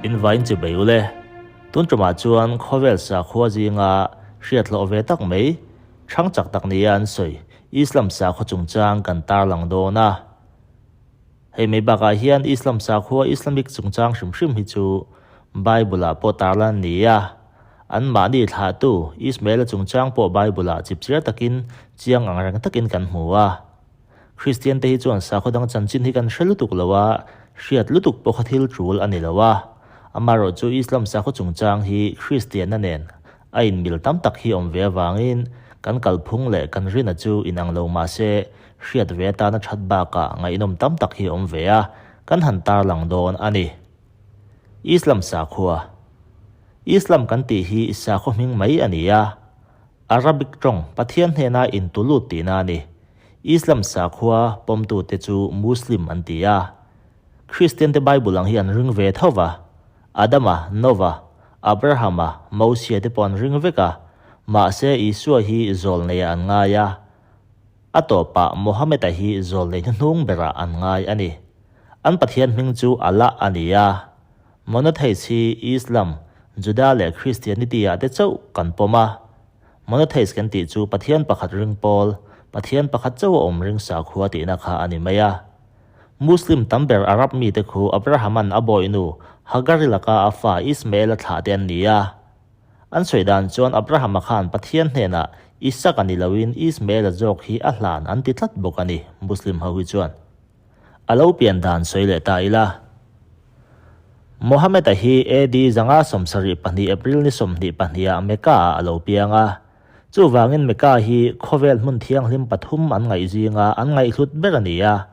Invain chi bei ule. Tun tumah chuan khawvel sakhua zinga hriat hlawh ve tak mai, thang chak tak nia an sawi Islam sakhua chungchang kan tarlang dawn a. Hei mai bakah hian Islam sakhua Islamic chungchang hrim hrim hi chu Bible-ah pawh tarlan ni a. Anmahni thlahtu Ismael-a chungchang pawh Bible-ah chipchiar takin chiang ang reng takin kan hmu a. Kristian te hi chuan sakhaw dang chanchin hi kan hre lutuk lo a, hriat lutuk pawh kha thil tul a ni lo a. Amaherawhchu Islam sakhaw chungchang hi Kristianna nen a inmil tam tak hi awm ve avangin kan kalphung leh kan rina chu inang lo mah se hriat ve atana that bakah ngaihnawm tam tak hi awm ve a, kan han tarlang dawn a ni. Islam sakhua Islam kan tih hi sakhaw hming mai a ni a, Arabic tawng Pathian hnena intulut tihna a ni. Islam sakhua pawmtute chu Muslim an ti a. Kristiante Bible ang hi an ring ve tho va. Adama, Nova, Abrahama, Mosia te pawh an ring vek a. Mahse Isua hi zawlneiah an ngai a. A tawpah Mohammed-a hi zawlnei hnuhnung berah an ngai a ni. An Pathian hming chu Allah a ni a. Monotheist hi Islam, Juda leh Christianity ah te chauh kan pawm a. Monotheist kan tih chu Pathian pakhat ring pawl, Pathian pakhat chauh a awm ring sakhua tihna kha a ni mai a. Muslim tam ber Arab mite khu Abrahaman a bawihnu Hagari laka a fa Ismael-a thlah te an ni a. An sawi dan chuan Abrahama khan Pathian hnenah Isaka ni loin Ismael-a zawk hi a hlan an ti tlat bawk a ni, Muslim ho hi chuan. A lo pian dan sawi leh ta ila. Mohammed-a hi AD 572 April ni 22 ah Mecca-ah a lo piang a. Chuvangin Mecca hi khawvel hmun thianghlim pathum an ngaih zinga an ngaihhlut ber a ni a.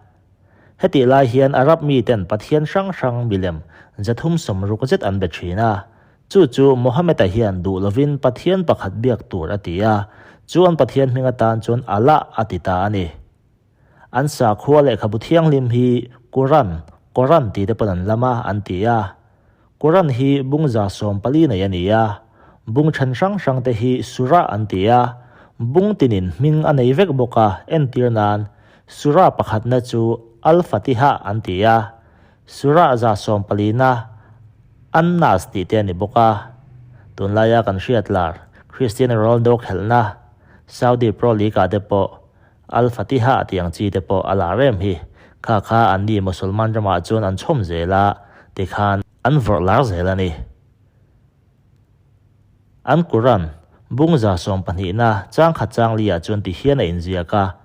Hetih lai hian Arab miten pathian hrang hrang milem 360 zet an be thin a. Chu chu Mohammed-a hian duh lovin pathian pakhat biak tur a ti a, chu an pathian hming atan chuan Allah a ti ta a ni. An sakhua lehkhabu thianghlim hi Quran, Koran tih te pawn an lam a, an ti a. Quran hi bung 14 nei a ni a. Bung then hrang hrang te hi Surah an ti a. Bung tinin hming a nei vek bawk a, entir nan Surah pakhatna chu Al-Fatiha an ti a. Surah 14 na An-Nas tih te a ni bawk a. Tunlaia kan hriat lar Cristiano Ronaldo khelhna Saudi Pro League ah te pawh Al-Fatiha tih ang chi te pawh a la rem hi. Kha kha anni Mosolman ramah chuan an chhawm zel a, tikhan an vawrh lar zel a ni. An Quran, bung 12 na chang khat chang li ah chuan ti hian a inziak a,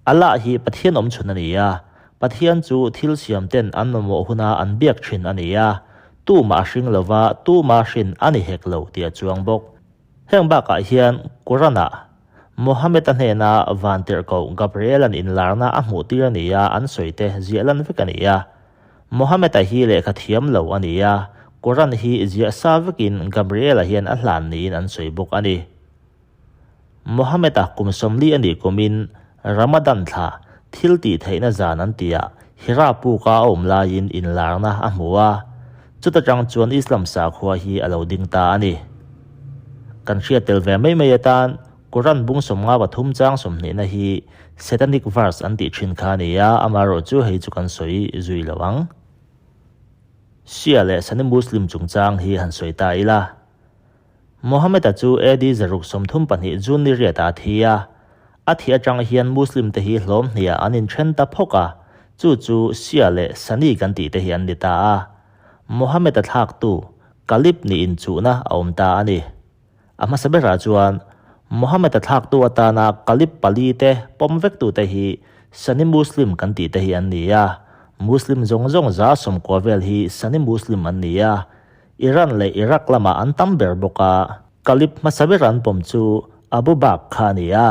Allah hi Pathian awm chhun a ni a, Pathian chu thil siam ten an mamawh huna an biak thin a ni a, tumah a hring lova tumah hrin a ni hek lo tih a chuang bawk. Heng bakah hian Quran-ah Mohammed-a hnena vantirhkoh Gabriel-a'n inlarna a hmuhtir a ni a, an sawi te ziah lan vek a ni a. Mohammed-a hi lehkha thiam lo a ni a, Quran hi ziah sa vekin Gabriel-a hian a hlan niin an sawi bawk a ni. Mohammed-a kum 40 a nih kumin Ramadan thla thil tih theihna zan an tihah Hira puka a awm laiin inlarna a hmu a, chuta tang chuan Islam sakhua hi a lo ding ta a ni. Kan hriat tel ve mai mai atan Quran bung 53 chang 20 na hi Satanic verse an tih thin kha a ni a, amaherawh chu hei chu kan sawi zui lo ang. Shia leh Sunni Muslim chungchang hi han sawi ta ila. Mohammed-a chu AD 632 June ni riatah a thi a. A thih atang hian Muslim te hi hlawm hniah an inthen ta phawk a, chu chu Shia leh Sunni kan tih te hi an ni ta a. Mohammed-a thlaktu Caliph nih inchuhna a awm ta a ni. A hmasa berah chuan Mohammed-a thlaktu atana Caliph pali te pawm vektute hi Sunni Muslim kan tih te hi an ni a. Muslim zawng zawng 90 vel hi Sunni Muslim an ni a. Iran leh Iraq lamah an tam ber bawk a. Caliph hmasa ber an pawm chu Abu Bakr kha a ni a.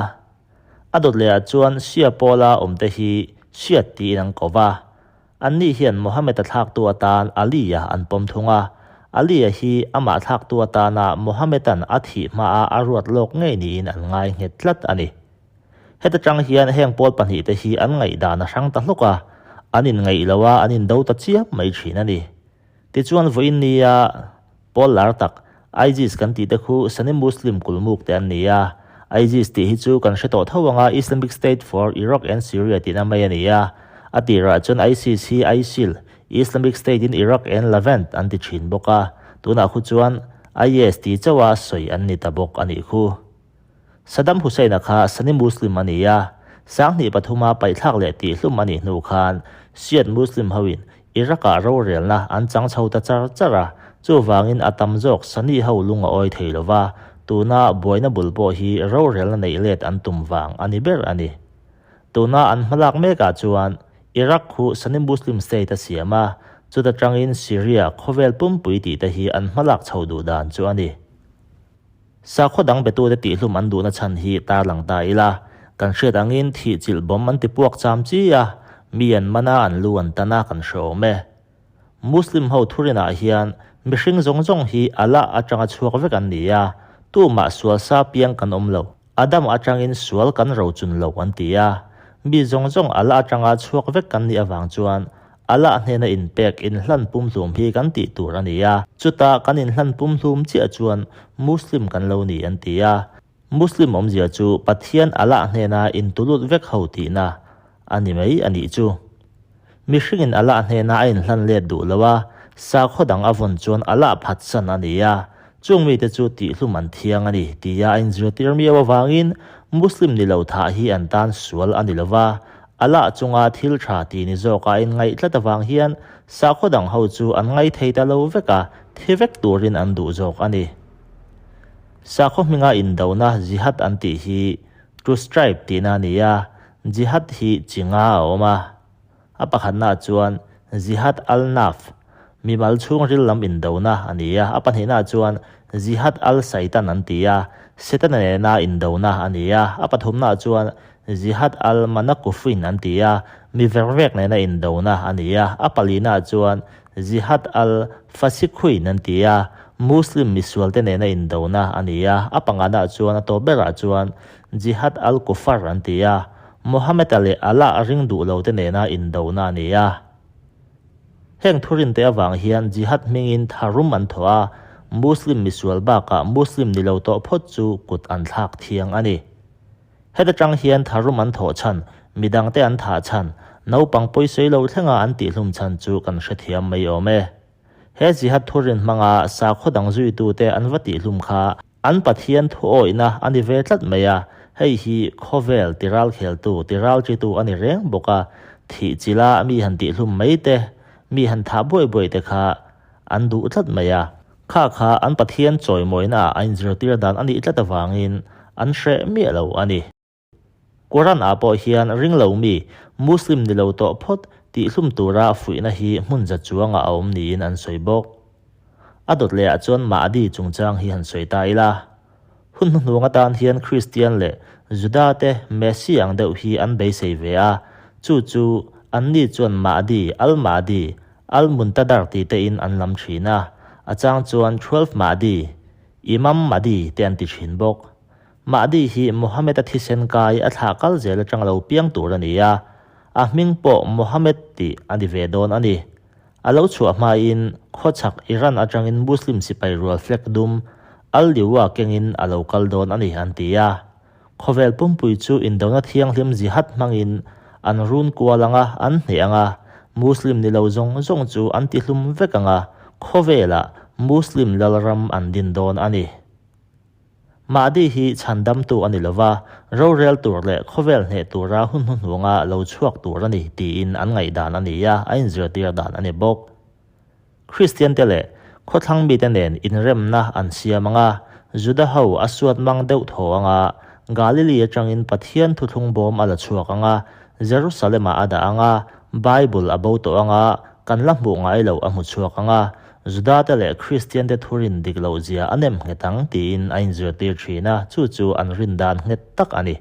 A dawt lehah chuan Shia pawla awmte hi Shiat tiin an ko va. Anni hian Mohammed-a thlaktu atan Ali-a an pawm thung a. Ali-a hi amah thlaktu atana Mohammed-a'n a thih hmaa a ruat lawk ngei niin an ngai nghet tlat a ni. Heta tang hian heng pawl pahnihte hi an ngaihdan a hrang ta hlawk a, an inngaih lo a, an indo ta chiam mai thin a ni. Tichuan vawiin nia pawl lar tak ISIS kan tih te khu Sunni Muslim kulmuk te an ni a. ISIS tih hi chu kan hre tawh tho anga Islamic State for Iraq and Syria tihna mai a ni a. A tirah chuan ISIS hi ISIL, Islamic State in Iraq and Levant an ti thin bawk a, tunah khu chuan IS tih chauha sawi an ni ta bawk a nih khu. Saddam Hussein-a kha Sunni Muslim a ni a, 2003 a paihthlak leh tihhlum a nih hnu khan Shiite Muslim hoin Iraq-ah rorelna an chang chho ta char char a, chuvangin a tam zawk Sunni ho lung a awi thei lo va, tuna buaina bul pawh hi rorelna neih let an tum vang a ni ber a ni. Tuna an hmalak mekah chuan Iraq khu Sunni Muslim state a siam a, chuta tangin Syria khawvel pumpui tih te hi an hmalak chho duh dan chu a ni. Sakhaw dang betute tihhlum an duhna chhan hi tarlang ta ila, kan hriat angin thihchilh bomb an ti puak cham chi a, mi an man a, an lu an tan a, kan hre awm e. Muslim ho thurinah hian mihring zawng zawng hi Allah atanga chhuak vek an ni a, tumah sual sa piang kan awm lo. Adam atangin sual kan rochun lo an ti a, mi zawng zawng Allah atanga chhuak vek kan nih avang chuan Allah hnena inpek inhlan pumhlum hi kan tih tur a ni a, chuta kan inhlan pumhlum chiah chuan Muslim kan lo ni an ti a. Muslim awmzia chu Pathian Allah hnena intulut vek ho tihna a ni mai a nih chu. Mihringin Allah hnena a inhlan let duh lo a, sakhaw dang a vawn chuan Allah phatsan a ni a, chung mite chu tihhlum an thiang a ni tia a inzirtir miau avangin Muslim ni lo thah hi an tan sual a ni lo va, Allah chunga thil tha ti ni zawk a inngaih tlat avang hian sakhaw dang ho chu an ngaithei ta lo vek a, thi vek turin an duh zawk a ni. Sakhaw hminga indona Jihad an tih hi to stripe tihna a ni a, Jihad hi chi nga a awm a. A pakhatnaah chuan Jihad al-Naf, mimal chhungril lam indona a ni a. A pahnihnaah chuan Jihad al-Saitan an ti a, Setana nena indona a ni a. A pathumnaah chuan Jihad al-Manakufin an ti a, mi vervek nena indona a ni a. A palinaah chuan Jihad al-Fasikhuin an ti a, Muslim misualte nena indona a ni a. A panganaah chuan a tawp berah chuan Jihad al-Kufar an ti a, Mohammed-a leh Allah a ring duh lote nena indona a ni a. Heng thurinte avang hian Jihad hmingin tharum an thawh a, Muslim misual bakah Muslim ni lo tawh phawt chu kut an thlak thiang a ni. Heta tang hian tharum an thawh chhan, midangte an thah chhan, naupang pawisawi lo thlenga an tihhlum chhan chu kan hrethiam mai awm e. He Jihad thurin hmanga sakhaw dang zuitute an va tihhlum kha An Pathian thuawihna a ni ve tlat mai a, hei hi khawvel tiralkheltu, tiralchitu a ni reng bawk a, thih chila mi han tihhlum mai te, mi han thah buai buai te kha an duh tlat mai a. Kha kha an Pathian chawimawina ah a inzirtir dan a nih tlat avangin an hreh miah lo a ni. Quran ah pawh hian ringlo mi, Muslim ni lo tawh phawt tihhlum tura fuihna hi hmun za chuangah a awm niin an sawi bawk. A dawt lehah chuan Mahdi chungchang hi han sawi ta ila. Hun hnuhnung atan hian Kristian leh Juda te Messi ang deuh hi an beisei ve a, chu chu anni chuan Mahdi, Al-Mahdi, Al-Muntadar ti tein an lam thin a, a chang chuan 12 Mahdi, Imam Mahdi te an ti thin bawk. Mahdi hi Mohammed-a thisen kai a thlah kal zel atang lo piang tur a ni a, a hming pawh Mohammed tih a ni ve dawn a ni. A lo chhuah hmain khawchhak Iran atangin Muslim sipai rual flag dum Al-Liwa kengin a lo kal dawn a ni an ti a. Khawvel pumpui chu indona thianghlim jihad hmangin an run kual ang a, an hneh ang a, Muslim ni lo zawng zawng chu an tihlum vek ang a, khawvelah Muslim lalram an din dawn a ni. Mahdi hi chhandamtu a ni lo va, rorel tur leh khawvel hneh tura hun hnuhnunga lo chhuak tur a ni tiin an ngaihdan a ni a, a inzirtir dan a ni bawk. Kristiante leh khawthlang mite nen inremna an siam ang a, Juda ho a suat mang deuh thaw ang a, Galili atangin Pathian thuthlung bawm a la chhuak ang a, Jerusalem-ah a dah ang a, Bible a bo tawh ang a, kan la hmuh ngai loh a hmu chhuak ang a, Judate leh Kristiante thurin dik loh zia a nem nghet ang tiin a inzirtir thin a, chu chu an rin dan nghet tak a ni.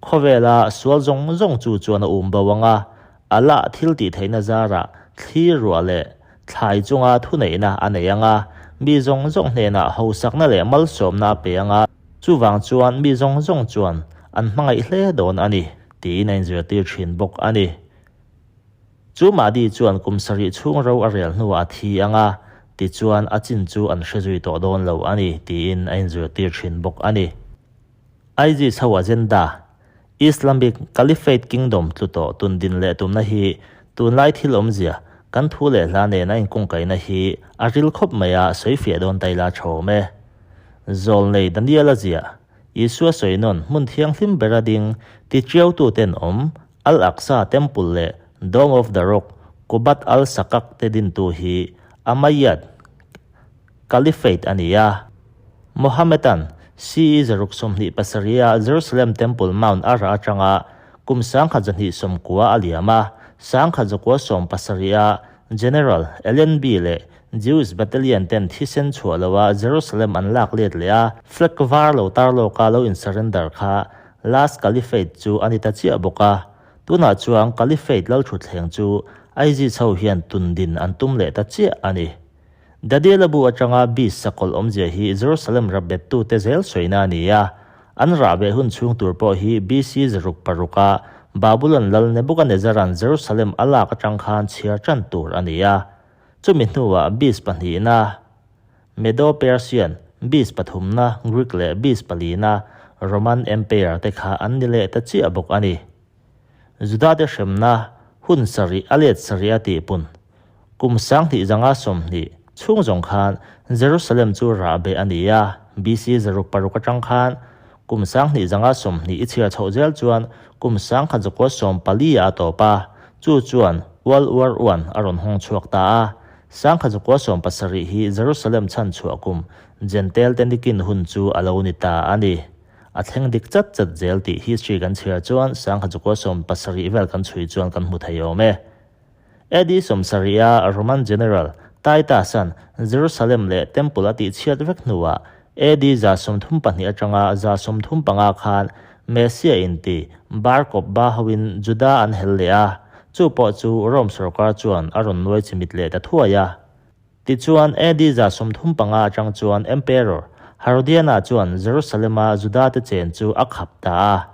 Khawvela sual zawng zawng chu chuan a um bo ang a, Allah thil tih theihna zarah thli ruah leh thlai chunga thuneihna a nei ang a, mi zawng zawng hnenah hausakna leh malsawmna a pe ang a, chuvang chuan mi zawng zawng chuan an hmangaih hle dawn a ni tiin a inzirtir thin bawk a ni. Chu Mahdi chuan kum sarih chhung ro a rel hnuah a thi ang a, tichuan a chin chu an hre zui tawh dawn lo a ni, tiin a inzirtir thin bawk a ni. ISIS ho agenda, Islamic Caliphate Kingdom tlu tawh tun din leh tumna hi tunlai thil awmzia. Kan thu leh hla nena inkungkaihna hi a ril khawp mai a, sawi fiah dawn ta ila tha awm e. Zawlnei Daniel-a ziah, Isua sawi nawn hmun thianghlim bera ding tichiaututen awm Al-Aqsa Temple leh Dome of the Rock, Qubat al-Sakak te dintu hi Umayyad Caliphate a ni a. Mohammed-a'n CE 627 a Jerusalem Temple Mount a rah atanga kum 1290 a liam a, 1970 a General Allenby leh Jewish Battalion ten thisen chhuah loa Jerusalem an lak let leh a, flag var lo tar lawka lo in-surrender kha Last Caliphate chu a ni ta chiah bawk a. Tunah chuan Caliphate lalthutthleng chu ISIS ho hian tundin an tum leh ta chiah a ni. Daniela bu atanga beast sakawlh awmzia hi Jerusalem rapbettute zel sawina a ni a, an rahbeh hun chhung tur pawh hi BC 606 a Babulon lal Nebuchadnezzar-a'n Jerusalem a lak atang khan chhiar tan tur a ni a. Chumi hnuah beast pahnihna, Medo-Persian, beast pathumna, Greek leh beast palina, Roman Empire te kha an ni leh ta chiah bawk a ni. Judate hremna hun sarih a let sarih a tihpun Kum 2020 chhung zawng khan Jerusalem chu rahbeh a ni a, BC 606 atang khan kum 2020 i chhiar chhoh zel chuan kum 1914 ah a tawp a, chu chuan World War I a rawn hawng chhuak ta a. 1917 hi Jerusalem chhan chhuah kum Jentail te nikin hun chu a lo ni ta a ni. A thleng dik chat chat zel tih history kan chhiar chuan 1917 vel kan chhui chuan kan hmu thei awm e. AD 70 a Roman General Titus-a'n Jerusalem leh Temple a tihchhiat vek hnuah AD 132 atanga 135 khan Messiah inti Bar Kokhba hoin Juda an hel leh a, chu pawh chu Rome sorkar chuan a rawn nuai chimit leh ta thuai a. Tichuan AD 35 atang chuan Emperor Herodiana chuan Jerusalem-a Juda-te chen chu a khap ta a.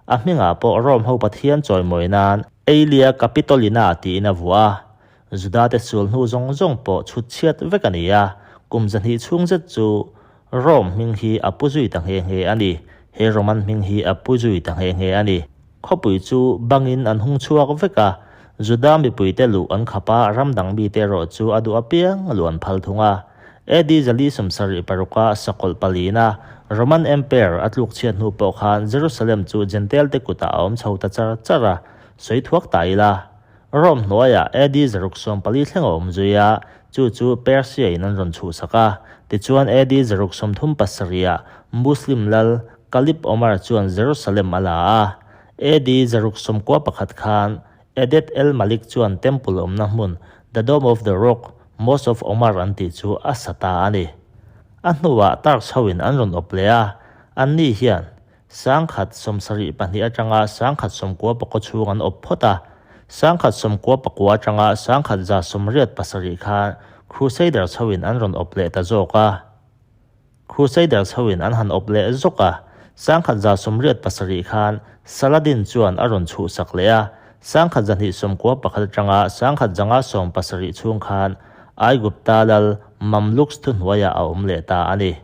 A hmingah pawh Rome ho pathian chawimawi nan Aelia Capitolina tiin a vuah a. Judate sul hnu zawng zawng pawh chhut chhiat vek a ni a, kum 200 chhung zet chu Rome hming hi a pu zui ta nghe nghe a ni. He Roman hming hi a pu zui ta nghe nghe a ni. Khawpui chu bangin an hung chhuak vek a, Juda mipuite luh an khap a, ram dang mite erawh chu a duh apiang luh an phal thung a. AD 476 a sakawlh palina Roman Empire a tluk chhiat hnu pawh khan Jerusalem chu Jentail te kutah a awm chho ta char char a, sawi thuak ta ila. Rome hnuaiah AD 640 thleng a awm zui a, chu chu Persia in an rawn chhuhsak a. Tichuan AD 637 ah Muslim lal Caliph Omar chuan Jerusalem a la a. AD 691 khan Edet El Malik chuan temple awmna hmun The Dome of the Rock, Mosque of Omar an tih chu a sa ta a ni. A hnuah Turks hoin an rawn awp leh a, anni hian 1172 atanga 1999 chhung an awp phawt a, 1999 atanga 1987 khan Crusaders hoin an rawn awp leh ta zawk a. Crusaders hoin an han awp leh zawk a, 1187 khan Saladin chuan a rawn chhuhsak leh a, 1291 atanga 1970 chhung khan Aigupta lal Mamluks thuhnuaiah a awm leh ta a ni.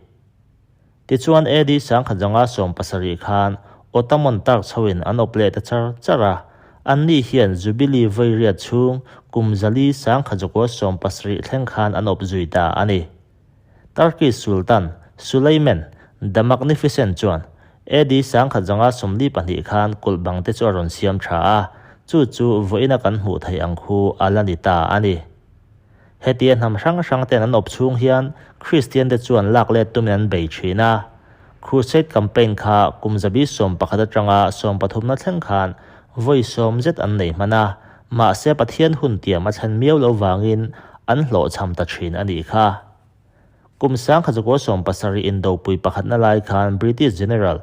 Tichuan AD 1970 khan Ottoman Turks hoin an awp leh ta char char a, anni hian Jubilee vawi riat chhung kum 4 1970 thleng khan an awp zui ta a ni. Turkish Sultan Suleiman the Magnificent chuan AD 1142 khan kulh bang te chu a rawn siam tha a, chu chu vawiina kan hmuh theih ang khu a la ni ta a ni. Hetia hnam hrang hrang ten an awp chhung hian Kristian te chuan lak let tumin an bei thin a. Crusade campaign kha kum 11 atanga 13na thleng khan vawi sawm zet an nei hman a, mahse Pathian hun tiam a thlen miau lo vangin an hlawhchham ta thin a nih kha. Kum 1970 indopui pakhatna lai khan British General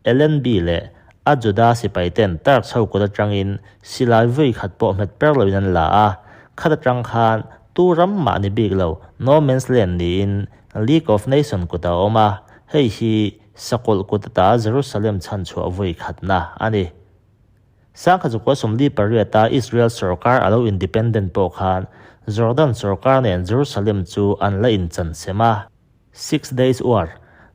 Allenby leh a Juda sipai ten Turks ho kut atangin silai vawi khat pawh hmet per loin an la a, khat atang khan tu ram mah ni bik lo No Man's Land niin League of Nations kut a awm a, hei hi sakawlh kut ata Jerusalem chhanchhuah vawi khatna a ni. 1948 a Israel sorkar a lo independent pawh khan Jordan sorkar nen Jerusalem chu an la inchan sem a. Six Days War,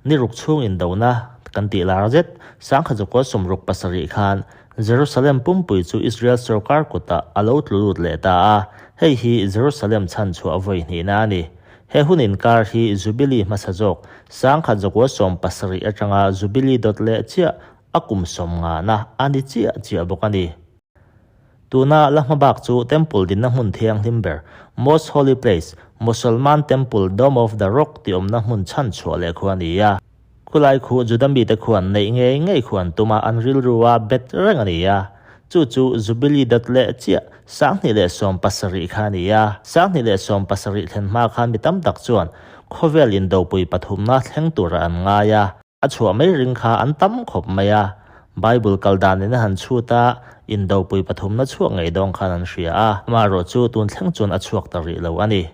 ni ruk chhung indona kan tih lar zet, 1967 khan Jerusalem pumpui chu Israel sorkar kutah a lo tlu lut leh ta a. Hei hi Jerusalem chhanchhuah vawi hnihna a ni. He hun inkar hi Jubilee hmasa zawk 1970 atanga Jubilee dawt leh chiah a kum sawmngahna a ni chiah chiah bawk a ni. Tuna la hmabak chu Temple dinna hmun thianghlim ber, Most Holy Place, Mosolman Temple Dome of the Rock tih awmna hmun chhanchhuah leh khu a ni a. Khulai khu Juda mite khuan neih ngei ngei khuan tuma an rilru a bet reng a ni a. Chu chu Jubilee dawt leh chiah 2017 kha a ni a. 2017 thlen hma khan mi tam tak chuan khawvel indopui pathumna thleng tura an ngai a. A chhuah mai ring kha an tam khawp mai a. Bible kal dan in a han chhut a, indopui pathumna chhuak ngei dawng khan an hria a. Amaherawh chu tun thleng chuan a chhuak ta rih lo a ni.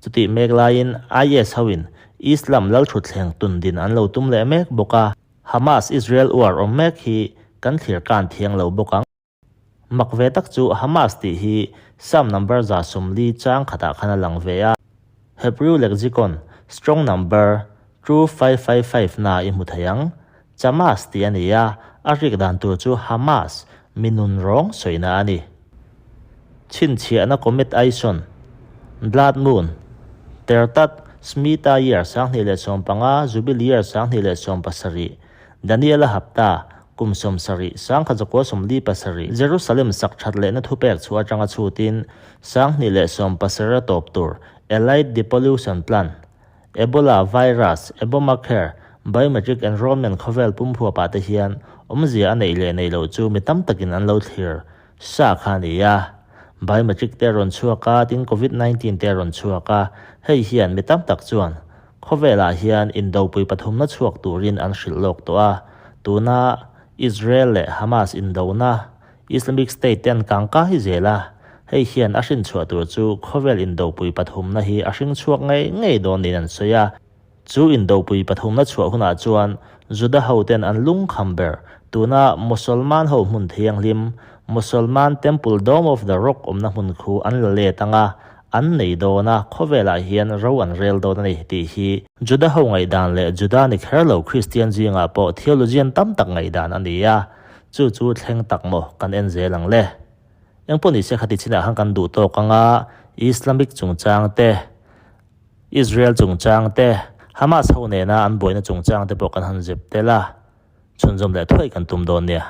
Chutih mek laiin IS hoin Islam lalthutthleng tun din an lo tum leh mek bawk a. Hamas Israel uar awm mek hi kan thlir kan thiang lo bawk ang. Mak ve tak chu Hamas tih hi Psalm number 140 chang khatah khan a lang ve a. Hebrew lexicon Strong number 2555 na i hmu thei ang. Chamas tih a ni a, a rik dan tur chu Hamas, mi nun rawng sawina a ni. Chhinchhiahna Comet Ison, Blood Moon, Tertat, Shemitah Year 2015, Jubilee Year 2017, Daniela hapta, kum 70, 1947, Jerusalem sak that lehna thupek chu atanga chhutin 2017 a tawp tur Allied Depollution Plan, Ebola Virus, Ebomacare, Biometric Enrollment khawvel pumhuapah te hian awmzia a neih leh neih loh chu mi tam takin an lo thlir sa kha a ni a. Biometric te a rawn chhuak a, tin Covid 19 te a rawn chhuak a, hei hian mi tam tak chuan Khawvelah hian indopui pathumna chhuak turin an hrilh lawk tawh a, tuna Israel leh Hamas indona, Islamic State te an kang kai zel a, hei hian a hrinchhuah tur chu khawvel indopui pathumna hi a hring chhuak ngei ngei dawn niin an sawi a. Chu indopui pathumna chhuah hunah chuan Juda hoten an lungkham ber, tuna Mosolman ho hmun thianghlim, Mosolman Temple Dome of the Rock awmna hmun khu an la let ang a, An nei dawn a, khawvelah hian ro an rel dawn a ni tih hi Juda ho ngaihdan leh Juda ni kher lo Kristian zingah pawh theologian tam tak ngaihdan a ni a, chu chu thleng tak maw kan en zel ang le. Engpawh nise khati chinah khan kan duh tawk ang a, Islamic chungchang te, Israel chungchang te, Hamas ho nena an buaina chungchang te pawh kan han zep tel a, chhunzawm leh thuai kan tum dawn nia.